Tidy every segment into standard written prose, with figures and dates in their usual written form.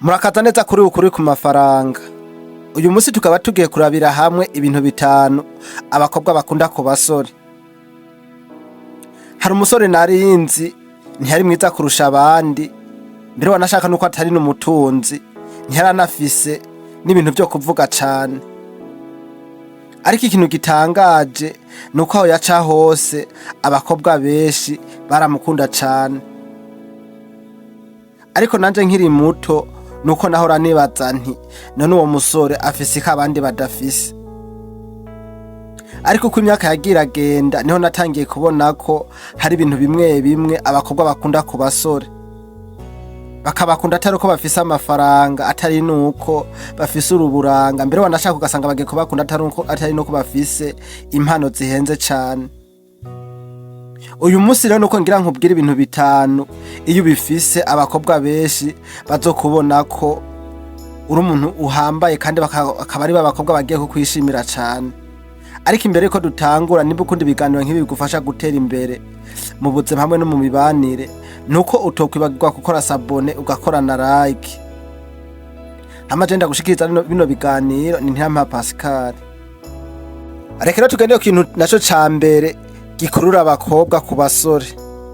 Murakaza neza kuri Ukuri ku Mafaranga. Uyu munsi tukaba tugiye kurabira hamwe ibintu bitanu abakobwa bakunda ku basore. Hari umusore narinzi, ntiyari mwiza kurusha abandi, mbere wanashaka nuko atari n'umutunzi, ntiyaranafise n'ibintu vyo kuvuga cane. Ariko ikintu gitangaje nuko aho yaca hose abakobwa benshi baramukunda cane. Ariko nanje nkiri muto nuko nahora nibaza nti: "None uwo musore afise iki abandi badafise?" Ariko uko imyaka yagiye iragenda, niho natangiye kubona ko hari ibintu bimwe bimwe abakobwa bakunda ku basore, bakabakunda atari uko bafise amafaranga, atari nuko bafise uruburanga, mbere wanashaka ugasanga bagiye kubakunda atari nuko bafise impano zihenze cane. Uyu munsi rero nuko ngira nkubwire ibintu bitanu iyo ubifise abakobwa benshi bazokubona ko uri umuntu uhambaye, kandi akaba ari ba bakobwa bagiye kukwishimira cane. Ariko imbere yuko dutangura, nimba ukunda ibiganiro nk'ibi bigufasha gutera imbere mu buzima hamwe no mu mibanire, nuko utokwibagirwa gukora s'abonner, ugakora na like. Hama je ndagushikiriza bino biganiro ni Ntirampa Pascal. Reka rero tugende ku kintu naco ca mbere gikurura abakobwa ku basore.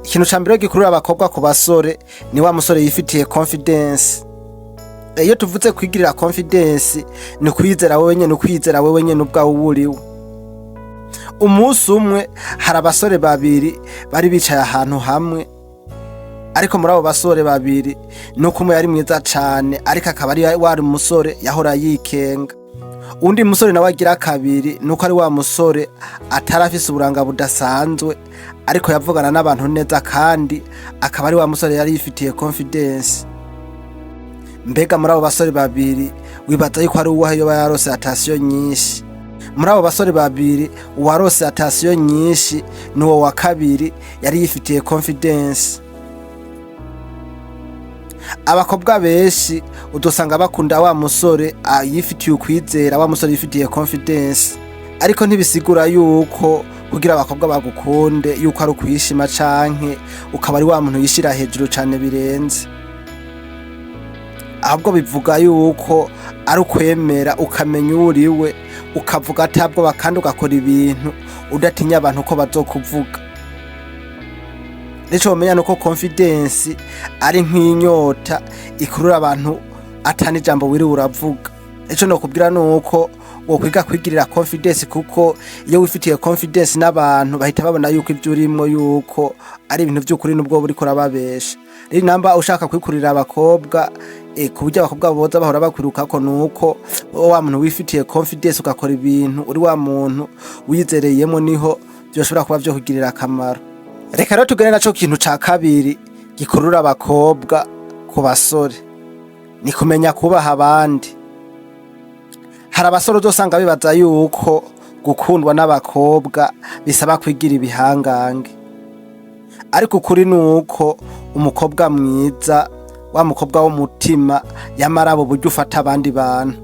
Ikintu ca mbere gikurura abakobwa ku basore ni wa musore yifitiye confidence. Iyo tuvuze kwigirira confidence, ni kwizera wewe nyene, ukwizera wewe nyene ubwawe uwo uriwe. Umunsi umwe hari abasore babiri bari bicaye ahantu hamwe, ariko muri abo basore babiri nuko umwe yari mwiza cane, ariko akaba ari wari umusore yahora yikenga. Uwundi musore nawe agira kabiri nuko ari wa musore atari afise uburanga budasanzwe, ariko yavugana n'abantu neza, kandi akaba ari wa musore yari yifitiye confidence. Mbega muri abo basore babiri wibaza yuko ari uwahe yoba yarose attention nyinshi? Muri abo basore babiri, uwarose attention nyinshi ni uwo wa kabiri yari yifitiye confidence. Abakobwa benshi udusanga bakunda wa musore yifitiye ukwizera, wa musore yifitiye confidence. Ariko ntibisigura yuko kugira abakobwa bagukunde yuko ari ukwishima, canke ukaba ari wa muntu yishira hejuru cane birenze. Ahubwo bivuga yuko ari ukwemera, ukamenya uwo uriwe, ukavuga atabwoba, kandi ugakora ibintu udatinya abantu ko bazokuvuga. Nico womenya nuko confidence ari nk'inyota ikurura abantu atani ijambo wiriwe uravuga. Ico nokubwira nuko wokwiga kwigirira confidence, kuko iyo wifitiye confidence n'abantu bahita babona yuko ivyo urimwo yuko ari ibintu vy'ukuri, nubwo buriko urababesha. Rero namba ushaka kwikurira abakobwa, ku buryo abakobwa boza bahora bakwirukako, nuko wa muntu wifitiye confidence, ugakora ibintu uri wa muntu wizereyemo, niho vyoshobora kuba vyo kugirira akamaro. Reka rero tugende naco kintu ca kabiri gikurura abakobwa ku basore, ni kumenya kubaha abandi. Hari abasore uzosanga bibaza yuko gukundwa n'abakobwa bisaba kwigira ibihangange, ariko ukuri ni uko umukobwa mwiza, wa mukobwa w'umutima, yamara abo buryo ufata abandi bantu,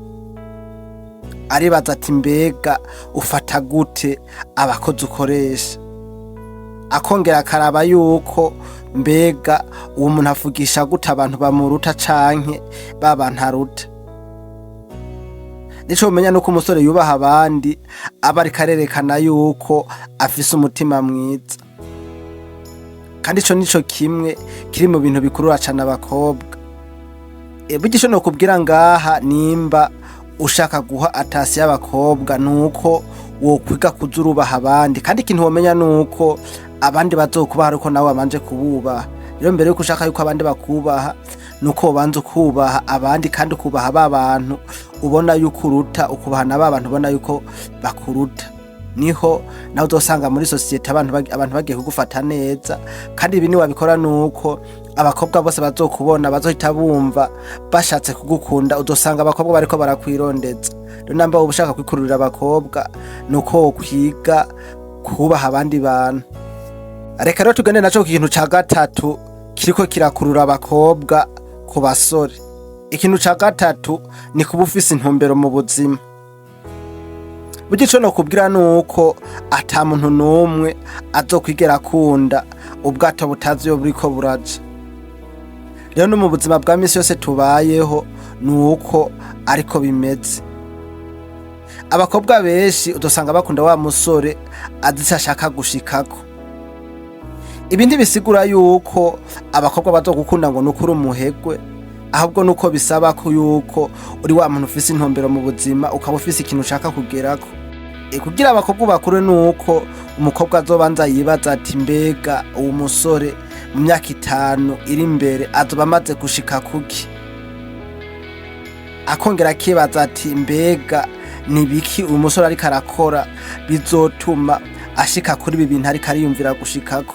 aribaza ati: "Mbega ufata gute abakozi ukoresha?" Akongera akaraba yuko mbega uwo muntu avugisha gute abantu bamuruta canke ba bantu aruta. Nico umenya nuko umusore yubaha abandi aba ariko arerekana yuko afise umutima mwiza, kandi ico nico kimwe kiri mu bintu bikurura cane abakobwa. Burya ico nokubwira ngaha, nimba ushaka guha attention y'abakobwa, nuko wokwiga kuza urubaha abandi. Kandi ikintu womenya nuko abandi bazokubaha ariko nawe wabanje kububaha. Rero mbere yuko ushaka yuko abandi bakubaha, nuko wobanza ukubaha abandi, kandi ukubaha ba bantu ubona yuko uruta, ukubaha na ba bantu ubona yuko bakuruta. Niho nawe uzosanga muri sosiyete abantu bagiye kugufata neza. Kandi ibi niwabikora, nuko abakobwa bose bazokubona bazohita bumva bashatse kugukunda. Uzosanga abakobwa bariko barakwirondeza. Rero namba woba ushaka kwikururira abakobwa, nuko wokwiga kubaha abandi bantu. Reka rero tugende naco ku kintu ca gatatu kiriko kirakurura abakobwa ku basore. Ikintu ca gatatu ni kuba ufise intumbero mu buzima. Burya ico nokubwira nuko ata muntu n'umwe azokwigera akunda ubwato butazi iyo buriko buraja. Rero no mu buzima bwa misi yose tubayeho ni uko ariko bimeze. Abakobwa benshi udusanga bakunda wa musore azi ico ashaka gushikako. Ibi ntibisigura yuko abakobwa bazogukunda ngo nuko uri umuherwe, ahubwo nuko bisaba ko yuko uri wa muntu ufise intumbero mu buzima, ukaba ufise ikintu ushaka kugerako. Kugira abakobwa bakure nuko umukobwa azobanza yibaza ati: "Mbega uwu musore mu myaka 5 iri imbere azoba amaze gushika kuki?" Akongera akibaza ati: "Mbega ni biki uyu musore ariko arakora bizotuma ashika kuri ibi bintu ariko ariyumvira gushikako?"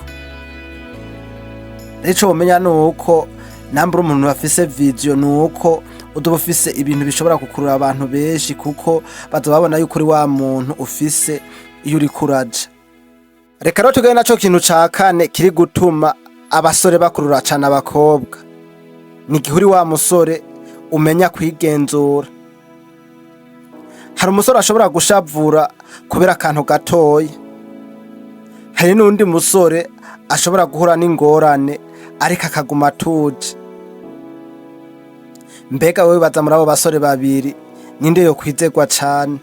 Rero ico womenya nuko nambura umuntu afise vision, nuko uzoba ufise ibintu bishobora gukurura abantu benshi, kuko bazoba babona yuko uri wa muntu ufise iyo uriko uraja. Reka rero tugende naco kintu ca kane kiri gutuma abasore bakurura cane abakobwa: ni igihe uri wa musore umenya kwigenzura. Hari umusore ashobora gushavura kubera akantu gatoya, hari n'uwundi musore ashobora guhura n'ingorane ariko akaguma atuje. Mbega wewe baza muri abo basore babiri, ninde yokwizerwa cane?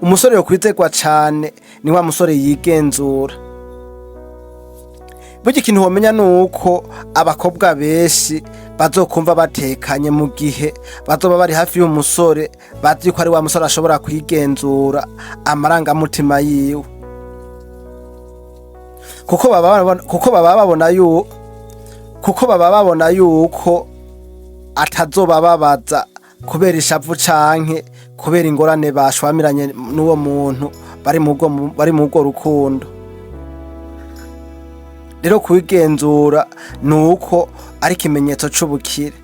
Umusore yokwizerwa cane ni wa musore yigenzura. Burya ikintu womenya nuko abakobwa benshi bazokumva batekanye mu gihe bazoba bari hafi y'umusore bazi ko ari wa musore ashobora kwigenzura amarangamutima yiwe, kuko baba babona yuko atazobababaza kubera ishavu canke kubera ingorane bashwamiranye n'uwo muntu bari mu rwo rukundo. Rero kwigenzura nuko ari ikimenyetso c'ubukire.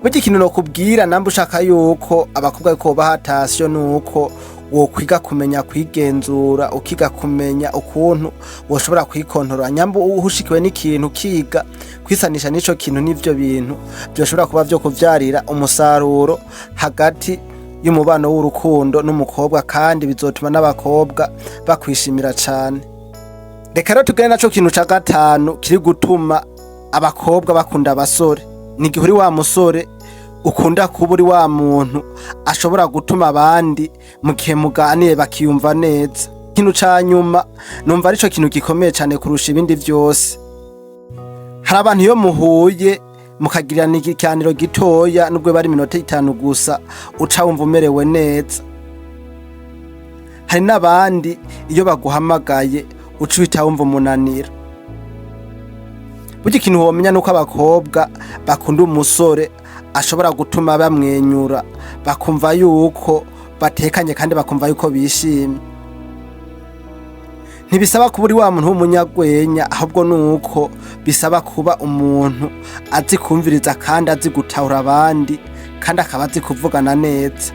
Burya ikintu nokubwira namba ushaka yuko abakobwa yuko baha attention, nuko wokwiga kumenya kwigenzura, ukiga kumenya ukuntu woshobora kwikontorora nyamba uhushikiwe n'ikintu, ukiga kwisanisha n'ico kintu n'ivyo bintu vyoshobora kuba vyo kuvyarira umusaruro hagati y'umubano w'urukundo n'umukobwa, kandi bizotuma n'abakobwa bakwishimira cane. Reka rero tugende naco kintu ca gatanu kiri gutuma abakobwa bakunda abasore: ni igihe uri wa musore ukunda kuba uri wa muntu ashobora gutuma abandi mu gihe muganiye bakiyumva neza. Ikintu ca nyuma numva arico kintu gikomeye cane kurusha ibindi vyose: hari abantu iyo muhuye mukagirana ikiganiro gitoya, nubwo bari iminota 5 gusa, uca wumva umerewe neza. Hari n'abandi iyo baguhamagaye uca uhita wumva umunaniro. Burya ikintu womenya nuko abakobwa bakunda umusore ashobora gutuma bamwenyura, bakumva yuko batekanye kandi bakumva yuko bishimye. Ntibisaba kuba uri wa muntu w'umunyarwenya, ahubwo nuko bisaba kuba umuntu azi kumviriza kandi azi gutahura abandi kandi akaba azi kuvugana neza.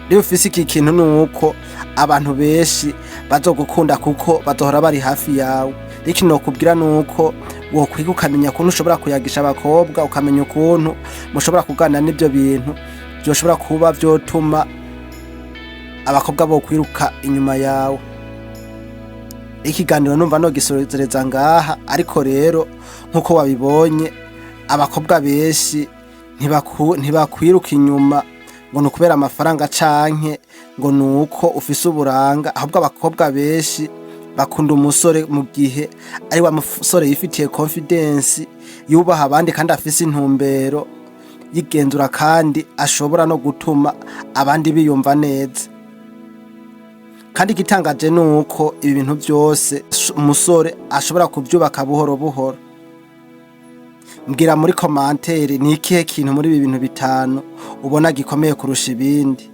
Iyo ufise iki kintu, nuko abantu benshi bazogukunda kuko bazohora bari hafi yawe. Rero ikintu nokubwira nuko wokwiga ukamenya ukuntu ushobora kuyagisha abakobwa, ukamenya ukuntu mushobora kuganira n'ivyo bintu vyoshobora kuba vyotuma abakobwa bokwiruka inyuma yawe. Ikiganiro numva nogisozereza ngaha, ariko rero nk'uko wabibonye, abakobwa benshi ntibakwiruka inyuma ngo ni ukubera amafaranga canke ngo ni uko ufise uburanga, ahubwo abakobwa benshi bakunda umusore mu gihe ari wa musore yifitiye confidence, yubaha abandi kandi afise intumbero, yigenzura kandi ashobora no gutuma abandi biyumva neza. Kandi igitangaje ni uko ibi bintu byose umusore ashobora kubyubaka buhoro buhoro. Mbwira muri commentaire, ni ikihe kintu muri ibi bintu bitanu ubona gikomeye kurusha ibindi?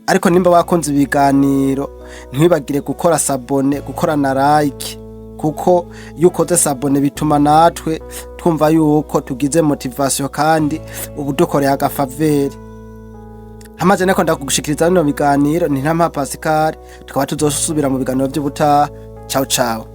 Ariko nimba wakunze ibiganiro, ntiwibagire gukora s'abonner, gukora na like, kuko iyo ukoze s'abonner bituma natwe twumva yuko tugize motivation kandi ubu dukoreye aga faveur. Hamaze nako ndakugushikiriza bino biganiro ni Ntampa Pascal, tukaba tuzosubira mu biganiro by'ubutaha. Ciao ciao.